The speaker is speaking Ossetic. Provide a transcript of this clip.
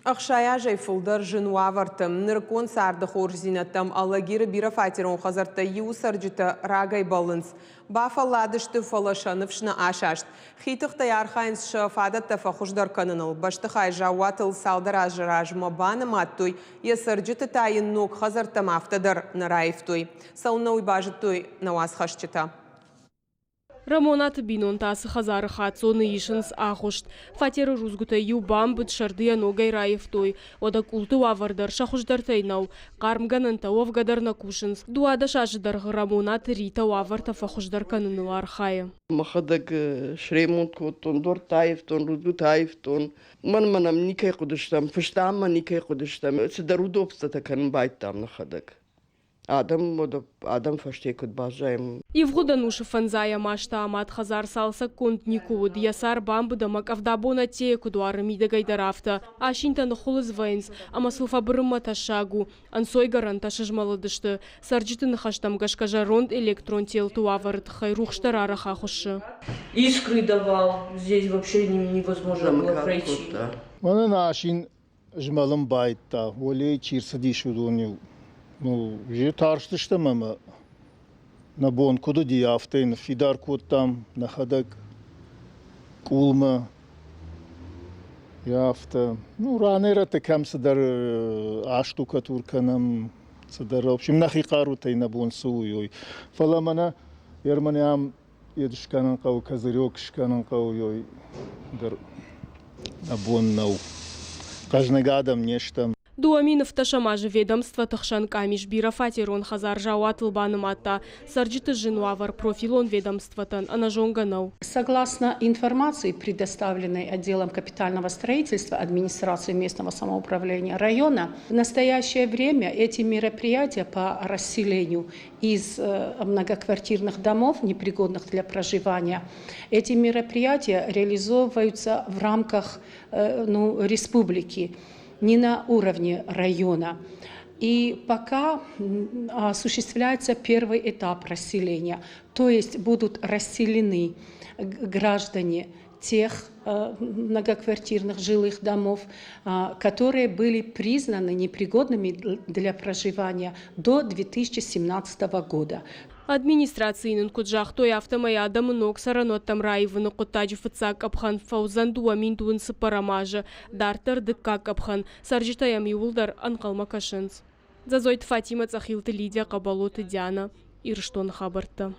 60 азӕй фылдӕр зын уавӕрты. Нырыккон царды хорздзинӕдтӕм Алагиры бирӕфатерон хӕдзӕрттӕй иуы цӕрджытӕ рагӕй бӕллынц. Бафӕлладысты, фӕлӕ сӕ ныфс нӕ асаст. Хи тыхтӕй архайынц сӕ фадӕттӕ фӕхуыздӕр кӕныныл. Бӕстыхай заууатыл цалдӕр азы размӕ банымадтой, йӕ цӕрджыты та йын ног хӕдзӕрттӕм афтӕ дӕр нӕ раивтой. Цӕуылнӕ уый базыдтой нӕ уацхӕсджытӕ. Рӕмонаты бинонтӕ ацы хӕдзары хаццоны исынц агъуыст. Фатеры рудзгуытӕй иу бамбыд, сӕрды йӕ ногӕй раивтой. Уӕдӕ къулты уавӕр дӕр сӕ хуыздӕртӕй нӕу. Хъармгӕнӕнтӕ уӕвгӕ дӕр нӕ кусынц. 12 азы дӕргъы Рӕмонаты Ритӕ уавӕртӕ фӕхуыздӕр кӕныныл архайы. Мӕхӕдӕг сремонт кодтон, дуӕрттӕ аивтон, рудзгуытӕ аивтон. Уымӕн ӕмӕ нӕм никӕй хъуыдыстӕм, фыстам ма никӕй хъуыдыстӕм. Цыдӕр удобствотӕ кӕнын байдыдтам нӕхӕдӕг. Адӕм, адӕм фӕсте куыд баззайӕм. Ивгъуыд ӕнусы фӕндзайӕм азты амад хӕдзар цалцӕггонд никуы уыд, йӕ сӕр бамбыд ӕмӕ къӕвдабон ӕддейӕ куыд уары, мидӕгӕй дӕр афтӕ. Асинтӕ ныххуылыдз вӕййынц ӕмӕ сыл фӕбырынмӕ тӕссаг у. Ӕнцойгӕрӕнтӕ сызмӕлыдысты. Цӕрджыты ныхӕстӕм гӕсгӕ зӕронд электрон телты уавӕры тыххӕй рухс дӕр арӕх ахуыссы. Искры давал, здесь вообще невозможно было пройти. Мӕнӕн асин змӕлын байдыдта, уӕлейы чи рцыдис, уыдон-иу ну, же тарстыстӕм ӕмӕ нӕ бон куыд уыди, афтӕ йын ныффидар кодтам нӕхӕдӕг къулмӕ. Афтӕ, ну, ранӕй-рӕтты кӕм цыдӕр аштукатур кӕнӕм, цыдӕр, в общем, нӕхи хъарутӕй нӕ бон цы у, уый. Фӕлӕ мӕнӕ Ерманы ам йед скӕнын хъӕуы, козырек скӕнын хъӕуы, уый дӕр нӕ бон нӕу. Хъӕзныг адӕм не стӕм. 2010 азы ведомствоты хсӕн къамис бирӕфатерон хӕдзар заууатыл банымадта. Цӕрджыты зын уавӕр профилон ведомствотӕн ӕнӕзонгӕ нӕу. Согласно информации, предоставленной отделом капитального строительства администрации местного самоуправления района, в настоящее время эти мероприятия по расселению из многоквартирных домов, непригодных для проживания, эти мероприятия реализовываются в рамках ну, республики, не на уровне района. И пока осуществляется первый этап расселения, то есть будут расселены граждане тех многоквартирных жилых домов, которые были признаны непригодными для проживания до 2017 года. Администрацийы нын куыд загътой, афтӕмӕй адӕмы ног цӕрӕнуӕттӕм раивыны хъуыддаджы фыццаг къӕпхӕн фӕуыдзӕн 2024 азы, дарддӕр дыккаг къӕпхӕн. Цӕрджытӕ йӕм иууылдӕр ӕнхъӕлмӕ кӕсынц. Дзӕдзойты Фатимӕ, Цъӕхилты Лидия, Хъӕбӕлоты Диана, Ирыстоны хабӕрттӕ.